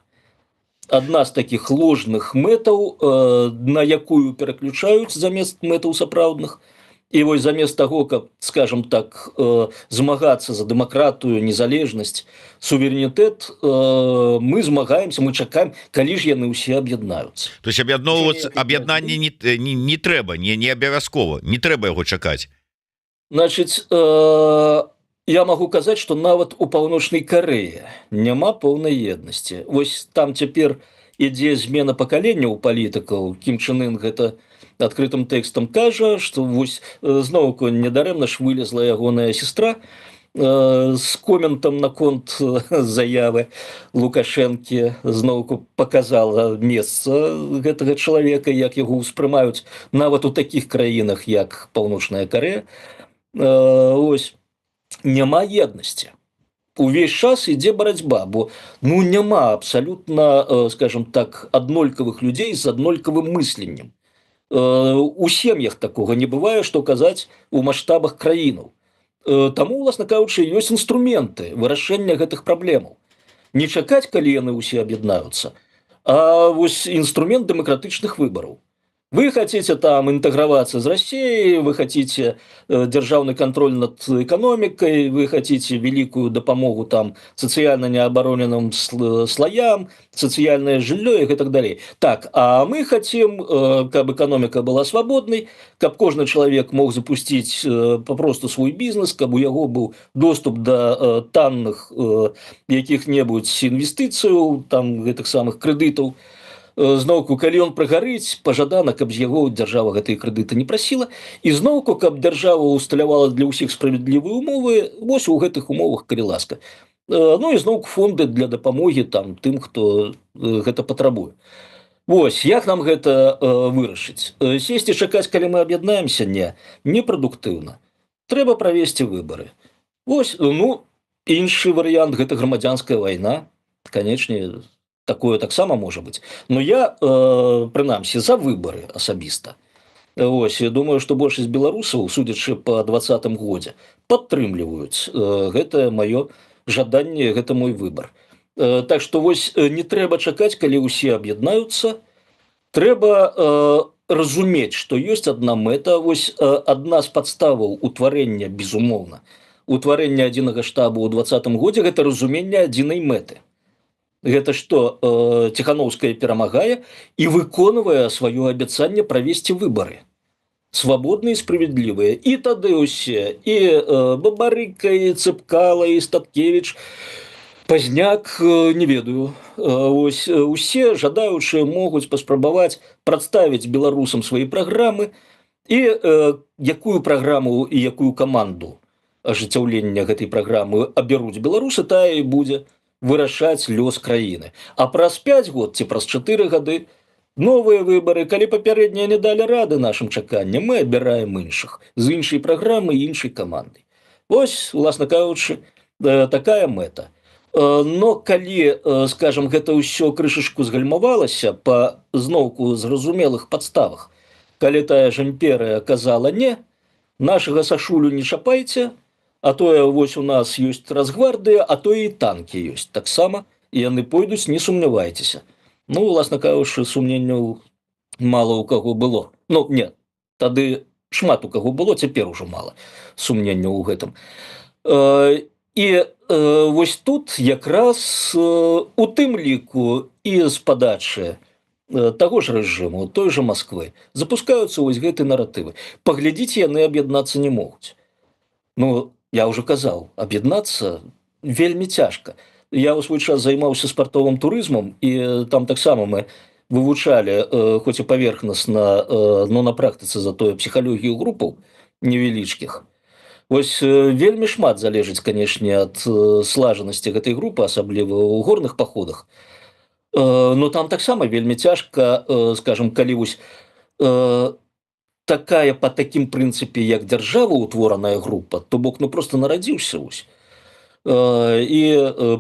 Адна з такіх ложных мэтаў, на якую пераключаюць замест мэтаў сапраўдных. І вось замест таго, каб, скажем так, змагацца за дэмакратыю, незалежнасць, суверэнітэт, мы змагаемся, мы чакаем, калі ж яны ўсе аб'яднаюцца. То есть аб'ядноўвацца, аб'яднанне не трэба, не абавязкова, не трэба яго чакаць? Значыць, я магу казаць, што нават у Паўночнай Карэі няма поўнай еднасці. Вось там цяпер ідзе змена пакалення ў палітыкаў. Кім Чэн Ын гэта адкрытым тэкстам кажа, што вось зноўку недарэмна ж вылезла ягоная сестра з коментам наконт заявы Лукашэнкі, зноўку показала месца гэтага чалавека, як яго ўспрымаюць нават у такіх краінах, як Паўночная Карэя. Ось няма еднасці, увесь час ідзе барацьба, бо, ну, няма абсалютна, скажем так, аднолькавых людзей з аднолькавым мысленнем. У сем'ях такога не бывае, што казаць у маштабах краінаў. Таму, уласна кажучы, ёсць інструменты вырашэння гэтых праблемаў: не чакаць, калі яны ўсе аб'яднаюцца, а вось інструмент дэмакратычных выбараў. Вы хотите там интегроваться з Россией, вы хотите дзяржаўны контроль над эканомікай, вы хотите великую дапамогу там сацыяльна неабароненым слоям, сацыяльнае жыллё и так далей. Так, а мы хотим, каб эканоміка была свабоднай, каб кожны чалавек мог запусціць попросту свой бізнес, каб у яго быў доступ до танных якіх-небудзь інвестыцыяў, там, гэтых самых крэдытаў. Зноўку, калі ён прагарыць, пажадана, каб з яго дзяржава гэтыя крэдыты не прасіла, і зноўку, каб дзяржава усталявала для ўсіх справядлівыя умовы. Вось у гэтых умовах, калі ласка. Ну і зноўку фонды для дапамогі там тым, хто гэта патрабуе. Вось як нам гэта вырашыць? Сесці, чакаць, калі мы аб'яднаемся, не непрадуктыўна. Трэба правесці выбары. Вось, ну, іншы варыянт — гэта грамадзянская вайна, канечне, такое таксама можа быць. Но я прынамсі за выбары асабіста. Ось, я думаю, што большасць беларусаў, судзячы по 20-м годзе, падтрымліваюць гэтае маё жаданне, гэта мой выбар. Так што вось не трэба чакаць, калі ўсе аб'яднаюцца. Трэба разумець, што ёсць адна мэта. Вось адна з падставаў утварэння, безумоўна, утварэння адзінага штабу ў 20-м годзе — гэта разуменне адзінай мэты. Гэта што Ціхановская перамагае і выконвае сваё абяцанне правесці выбары свабодныя, справядлівыя. І тады ўсе, і Бабарыка, і Цапкала, і Статкевич, Пазняк, не ведаю, ось усе жадаючыя могуць паспрабаваць прадставіць беларусам свае праграмы, і якую праграму і якую каманду ажыццяўлення гэтай праграмы абяруць беларусы, тая і будзе вырашаць лёс краіны. А праз 5 год ці праз 4 гады новыя выбары. Калі папярэднія не далі рады нашым чаканням, мы абіраем іншых з іншай праграмы, іншай камандай. Ось, уласна кажучы, такая мэта. Но калі, скажем, гэта ўсё крышачку згальмавалася па зноўку зразумелых падставах, калі тая ж імперыя казала: «Не, нашага Сашулю не чапайце, а тое вось у нас ёсць Росгвардыя, а то і танкі ёсць таксама, і яны пойдуць, не сумнявайцеся». Ну, уласна кажучы, сумненняў мала у каго было. Ну не, тады шмат у каго было, цяпер ужо мала сумненняў у гэтым. І вось тут якраз у тым ліку і з падачы таго ж рэжыму, той жа Масквы, запускаюцца вось гэты наратывы: паглядзіце, яны аб'яднацца не могуць. Ну, я ўжо казаў, аб'яднацца вельмі цяжка. Я ў свой час займаўся спартовым турызмам, і там таксама мы вывучалі, хоць і паверхнасна, но на практыцы затое, псіхалогію групаў невялічкіх. Вось вельмі шмат залежыць, канешне, ад слажанасці гэтай групы, асабліва ў горных паходах. Но там таксама вельмі цяжка, скажем, калі вось такая по такім прынцыпе, як дзяржава, утвораная група, то бок ну просто нарадзіўся вось і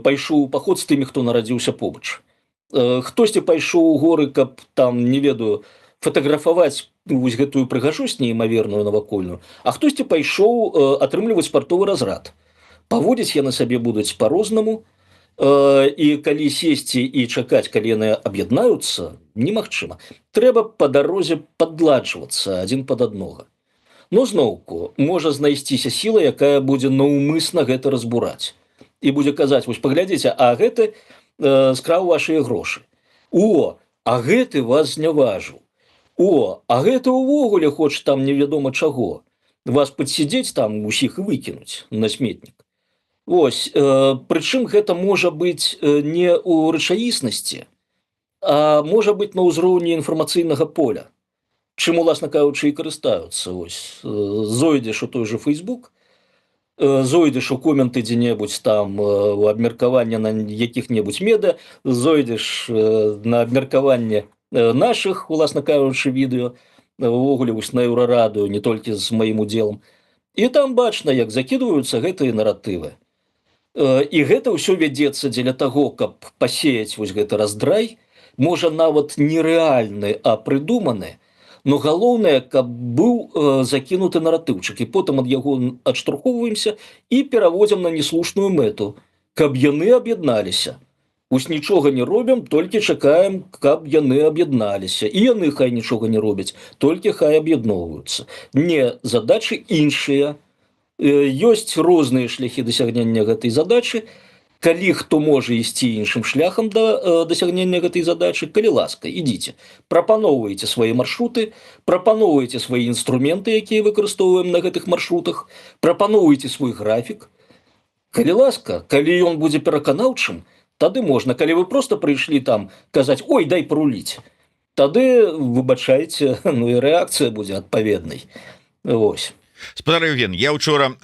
пайшоў у паход з тымі, хто нарадзіўся побач. Хтосьці пайшоў у горы, каб там, не ведаю, фатаграфаваць вось гэтую прыгажосць неймаверную навакольную, а хтосьці пайшоў атрымліваць спартовы разрад. Паводзіць яны сабе будуць по-рознаму. І калі сесці і чакаць, калі яны аб'яднаюцца, немагчыма. Трэба па дарозе падладжвацца адзін пад аднога. Но зноўку можа знайсціся сіла, якая будзе наўмысна гэта разбураць і будзе казаць: «Вось паглядзіце, а гэты скраў вашыя грошы, о, а гэты вас зняважыў, о, а гэта ўвогуле хоч там невядома чаго, вас падсидзець там усіх і выкінуць на сметнік». Ось, прычым гэта можа быць не ў рэчаіснасці, а можа быць на ўзроўні інфармацыйнага поля, чым, уласна кажучы, і карыстаюцца. Ось зойдзеш у той же Facebook, зойдзеш у коменты дзе-небудзь там у абмеркаванне на якіх-небудзь медыа, зойдзеш на абмеркаванне нашых, уласна кажучы, відэо, увогуле вось на Еўрарадыё, не толькі з маім удзелам, і там бачна, як закідваюцца гэтыя наратывы. І гэта ўсё вядзецца дзеля таго, каб пасеяць вось гэты раздрай, можа, нават нерэальны, а прыдуманы, но галоўнае, каб быў закінуты наратыўчык, і потым ад яго адштурхоўваемся і пераводзім на неслушную мэту, каб яны аб'ядналіся. Вось нічога не робім, толькі чакаем, каб яны аб'ядналіся. І яны хай нічога не робяць, толькі хай аб'ядноўваюцца. Не, задачы іншыя. Ёсць розныя шляхі дасягнення гэтай задачы. Калі хто можа ісці іншым шляхам да дасягнення гэтай задачы, калі ласка, ідзіце. Прапаноўвайце свае маршруты, прапаноўвайце свае інструменты, якія выкарыстоўваем на гэтых маршрутах, прапаноўвайце свой графік. Калі ласка, калі ён будзе пераканаўчым, тады можна. Калі вы просто прыйшлі там казаць: «Ой, дай паруліць», тады, выбачайце, ну і рэакцыя будзе адпаведнай. Вось. Спадар Евген, я учора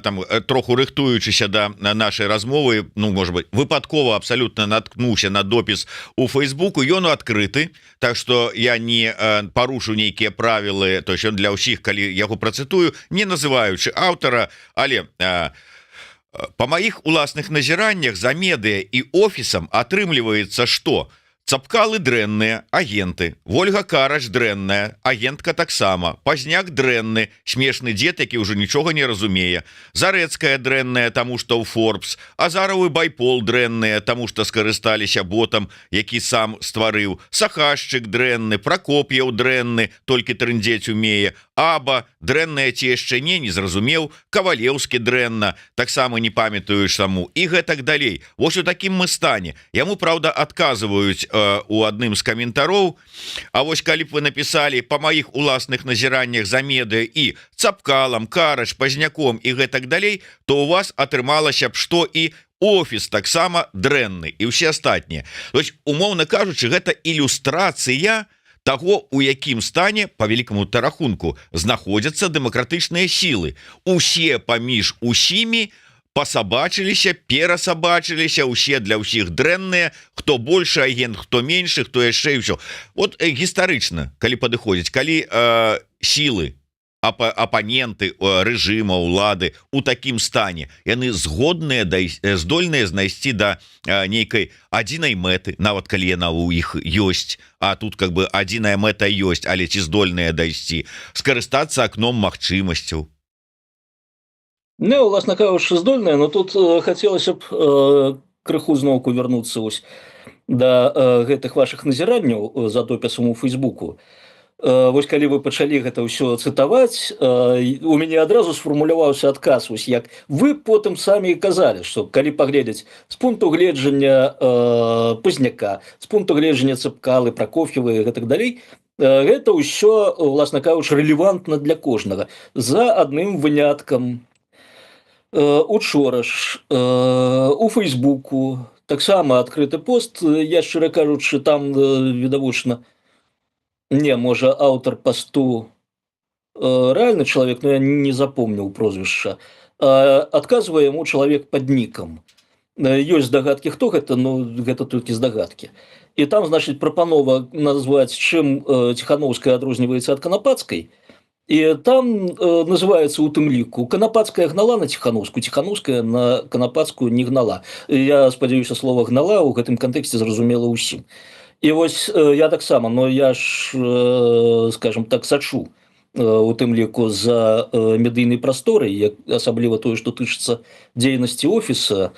там троху рыхтуючыся да нашай размовы, ну, может быть, выпадкова абсолютно наткнуўся на допіс у фейсбуку. Ён адкрыты, так что я не парушу нейкія правілы, то есть он для ўсіх, калі яго працытую, не называючы аўтара. Але па маіх уласных назіраннях за медыа і офісам атрымліваецца, что Цапкалы дрэнныя агенты, Ольга Карач дрэнная агентка таксама, Пазняк дрэнны, смешны дзед, які ўжо нічога не разумее, Зарэцкая дрэнная, таму што ў Форбс, Азаравы, Байпол дрэнныя, таму што скарысталіся ботам, які сам стварыў, Сахашчык дрэнны, Пракоп'яў дрэнны, толькі трындзець умее, Аба дрэнная ці яшчэ не зразумеў, Кавалеўскі дрэнна, таксама не памятаю саму, і гэтак далей. Вось у такім мы стане. Яму, праўда, адказваюць у адным з каментароў: «А вось калі б вы напісалі: па маіх уласных назіраннях за медыа і Цапкалам, Карач, Пазняком і гэтак далей, то у вас атрымалася б, што і офіс таксама дрэнны і ўсе астатнія». То есть, умоўна кажучы, гэта ілюстрацыя того, у якім стане по вялікаму рахунку знаходзяцца дэмакратычныя сілы. Усе паміж усімі пасабачыліся, перасабачыліся, усе для ўсіх дрэнныя, хто больше агент, хто меншы, хто яшчэ, і ўсё. Вот гістарычна калі падыходзіць, калі сілы, апаненты рэжыма, улады у такім стане, яны згодныя, здольныя знайсці да нейкай адзінай мэты, нават калі яна ў іх ёсць, а тут как бы адзіная мэта ёсць, але ці здольныя дайсці, скарыстацца акном магчымасцяў? Не, уласна кажучы, здольная, но тут хацелася б крыху зноўку вярнуцца вось да гэтых вашых назіранняў за допісам у фейсбуку. Вось калі вы пачалі гэта ўсё цытаваць, у мяне адразу сфармуляваўся адказ. Вось як вы потым самі і казалі, што калі паглядзець з пункту гледжання Пазняка, з пункту гледжання Цапкалы, Пракоф'ева і гэтак далей, гэта ўсё, уласна кажучы, рэлевантна для кожнага, за адным выняткам. Учора ж у фейсбуку таксама адкрыты пост, я, шчыра кажучы, там відавочна, не, можа, аўтар пасту рэальны чалавек, но я не запомніў прозвішча. Адказвае яму чалавек пад нікам. Ёсць здагадкі, хто гэта, но гэта толькі здагадкі. І там, значит, прапанова назваць, чым Ціхановская адрозніваецца ад Канапацкай. І там называется, у тым ліку, Канапацкая гнала на Ціхановскую, Ціхановская на Канапацкую не гнала. Я спадзяюся, слова «гнала» ў гэтым кантэксце зразумела ўсім. І вось я таксама, но я ж, скажем так, сачу у тым ліку за медыйнай прасторай, як асабліва тое, што тычыцца дзейнасці офіса.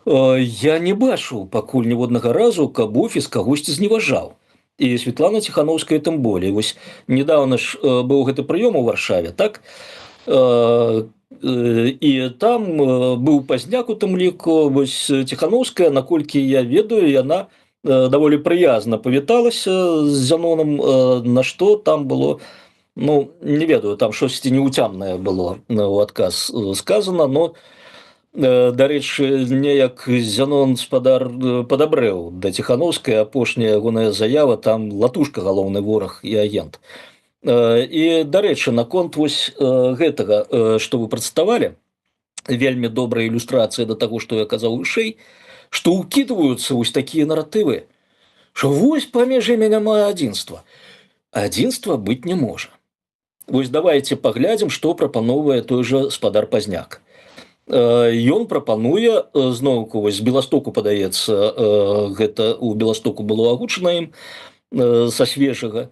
Я не бачу пакуль ніводнага разу, каб офіс кагосьці зневажаў. І Светлана Ціхановская тым болей. Вось недавно ж быў гэты прыём у Варшаве, так? І там быў Пазняк у тым ліку. Вось Ціхановская, наколькі я ведаю, яна даволі прыязна павіталася з Зянонам, на што там было, ну, не ведаю, там штосьці неўцямнае было у адказ сказана, но, дарэчы, неяк Зянон спадар падабрэў да Ціхановскай. Апошняя ягоная заява там: «Латушка — галоўны вораг і агент». І, дарэчы, наконт вось гэтага, што вы прадставалі, вельмі добрая ілюстрацыя да таго, што я казаў вышэй, што ўкідваюцца вось такія наратывы, що вось паміж імі няма адзінства. Адзінства быць не можа. Вось давайте паглядзім, што прапаноўвае той жа спадар Пазняк. Ён прапануе зноўку, вось з Беластоку падаецца, гэта у Беластоку было агучана ім са свежага,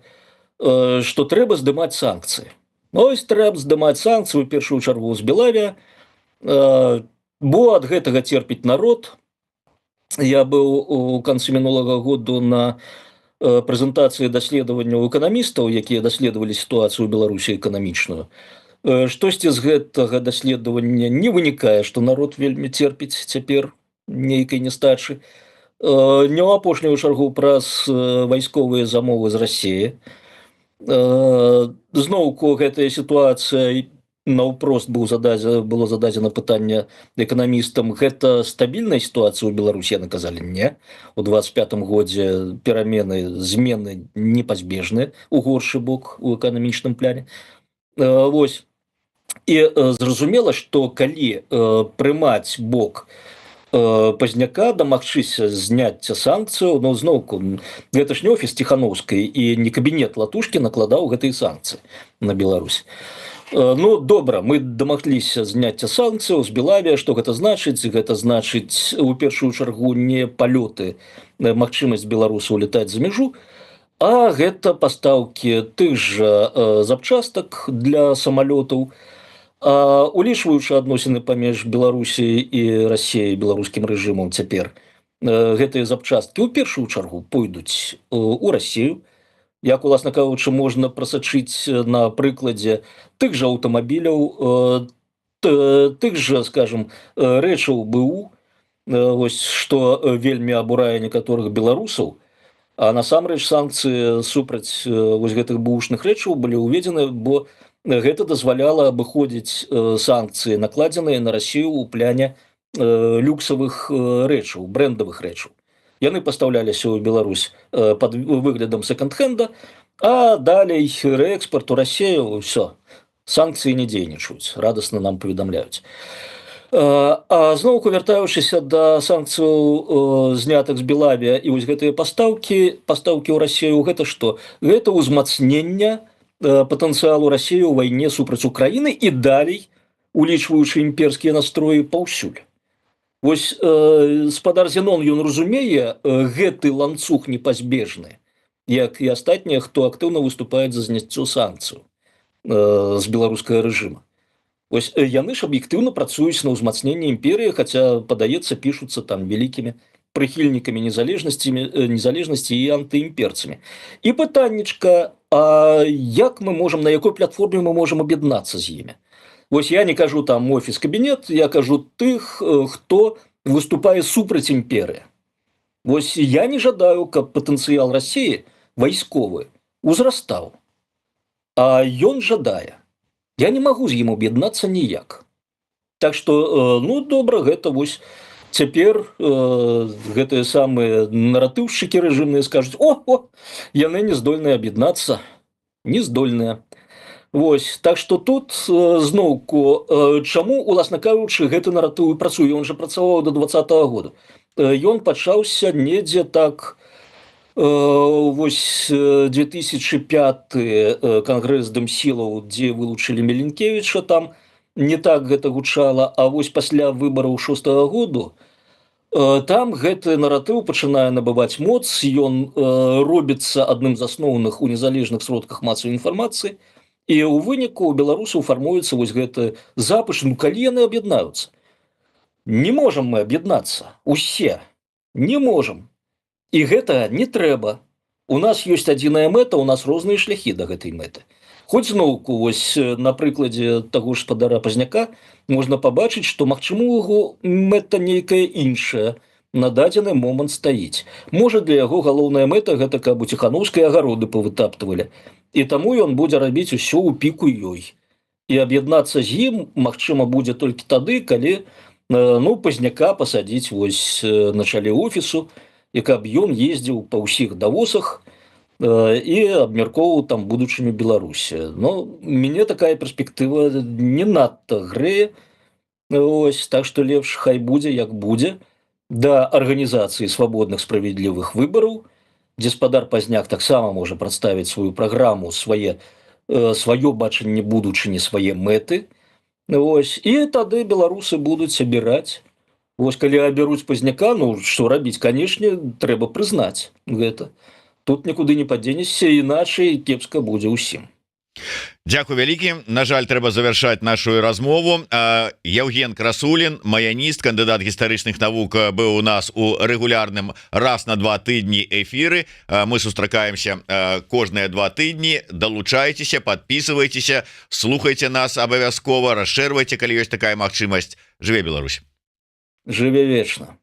што трэба здымаць санкцыі. Ось трэба здымаць санкцыі у першую чаргу з Белавіа, бо ад гэтага церпіць народ. Я быў у канцы мінулага году на прэзентацыі даследаванняў эканамістаў, якія даследавалі сітуацыю ў Беларусі эканамічную. Штосьці з гэтага даследавання не вынікае, што народ вельмі церпіць цяпер нейкай нестачы. Не ў апошнюю чаргу праз вайсковыя замовы з Расіі. Зноўку гэтая сітуацыя, наўпрост быў зададзе было зададзена пытанне эканамістам: гэта стабільная сітуацыя ў Беларусі? Яны казалі: не, у 25 годзе перамены, змены непазбежны у горшы бок у эканамічным пляне. Вось, і зразумела, што калі прымаць бок Пазняка, дамагчыся зняцця санкцыяў, но зноўку гэта ж не офіс Ціхановскай і не кабінет Латушкі накладаў гэтыя санкцыі на Беларусь. Ну добра, мы дамагліся зняцця санкцыяў з Белавіа. Што гэта значыць? Гэта значыць, у першую чаргу, не палёты, магчымасць беларусаў летаць за мяжу, а гэта пастаўкі тых жа запчастак для самалётаў. Улічваючы адносіны паміж Беларусій і Расіяй, беларускім рэжымам цяпер, гэтыя запчасткі ў першую чаргу пойдуць у Расію, як, уласна кажучы, можна прасачыць на прыкладзе тых жа аўтамабіляў, тых жа, скажем, рэчаў БУ, вось што вельмі абурае некаторых беларусаў. А насамрэч санкцыі супраць вось гэтых бушных рэчаў былі ўведзены, бо гэта дазваляла абыходзіць санкцыі, накладзеныя на Расію ў пляне люксавых рэчаў, брэндавых рэчаў. Яны пастаўляліся ў Беларусь под выглядам секонд-хенда, а далей рээкспорт у Расею, ўсё, санкцыі не дзейнічаюць, радасна нам паведамляюць. А зноўку вяртаючыся да санкцыяў, знятых з Белавіа, і вось гэтыя пастаўкі ў Расею, гэта што? Гэта ўзмацнення патэнцыялу Расіі ў вайне супраць Украіны і далей, улічваючы імперскія настроі, паўсюль. Вось спадар Зенон, ён разумее гэты ланцуг непазбежны, як і астатнія, хто актыўна выступаюць за зняццё санкцыю з беларускага рэжыма. Вось яны ж аб'ектыўна працуюць на ўзмацненне імперыі, хаця, падаецца, пішуцца там вялікімі прыхільнікамі незалежнасці і антыімперцамі. І пытаннечка: а як мы можам, на якой платформе мы можам аб'яднацца з імі? Вось я не кажу там офіс, кабінет, я кажу тых, хто выступае супраць імперыі. Вось я не жадаю, каб патэнцыял Расіі вайсковы узрастаў. А ён жадае. Я не магу з ім аб'яднацца ніяк. Так што ну добра, гэта вось цяпер гэтыя самыя наратыўшчыкі рэжымныя скажуць: о, яны не здольныя аб'яднацца, не здольныя. Вось, так што тут зноўку, чаму, уласна кажучы, гэты наратыў і працуе? Он жа працаваў до 20-го году. Ён пачаўся недзе так, вось 2005, кангрэс дэмсілаў, дзе вылучылі Мілінкевіча, там не так гэта гучала, а вось пасля выбараў 6-го году там гэты наратыў пачынае набываць моц, ён робіцца адным з асноўных у незалежных сродках масавай інфармацыі, і ў выніку у беларусаў фармуецца вось гэты запыш: ну калі яны аб'яднаюцца? Не можам мы аб'яднацца усе, не можам. І гэта не трэба. У нас ёсць адзіная мэта, у нас розныя шляхі да гэтай мэты. Хоць зноўку вось на прыкладзе таго ж спадара Пазняка можна пабачыць, што, магчыма, у яго мэта нейкая іншая на дадзены момант стаіць. Можа, для яго галоўная мэта — гэта каб у Ціханаўскай агароды павытаптывалі. І таму ён будзе рабіць усё ў піку ёй. І аб'яднацца з ім магчыма будзе толькі тады, калі ну, Пазняка пасадзіць вось на чале офісу, і каб ён ездзіў па ўсіх Давосах і абмяркоўваў там будучыню Беларусі. Но мяне такая перспектыва не надта грэе. Ось, так што лепш хай будзе як будзе да арганізацыі свабодных, справядлівых выбараў, дзе спадар Пазняк таксама можа прадставіць сваю праграму, сваё бачанне будучыні, свае мэты. Ось, і тады беларусы будуць абіраць. Вось калі абяруць Пазняка, ну што рабіць, канешне, трэба прызнаць гэта. Тут нікуды не падзенешся, іначай кепска будзе ўсім. Дякую вялікі. На жаль, трэба завяршаць нашу размову. Яўген Красулін, маяніст, кандыдат гістарычных навук, быў у нас у рэгулярным раз на 2 тыдні эфіры. Мы сустракаемся кожныя 2 тыдні. Далучайцеся, падпісвайцеся, слухайце нас абавязкова, расшэрвайце, калі ёсць такая магчымасць. Жыве Беларусь! Жыве вечна!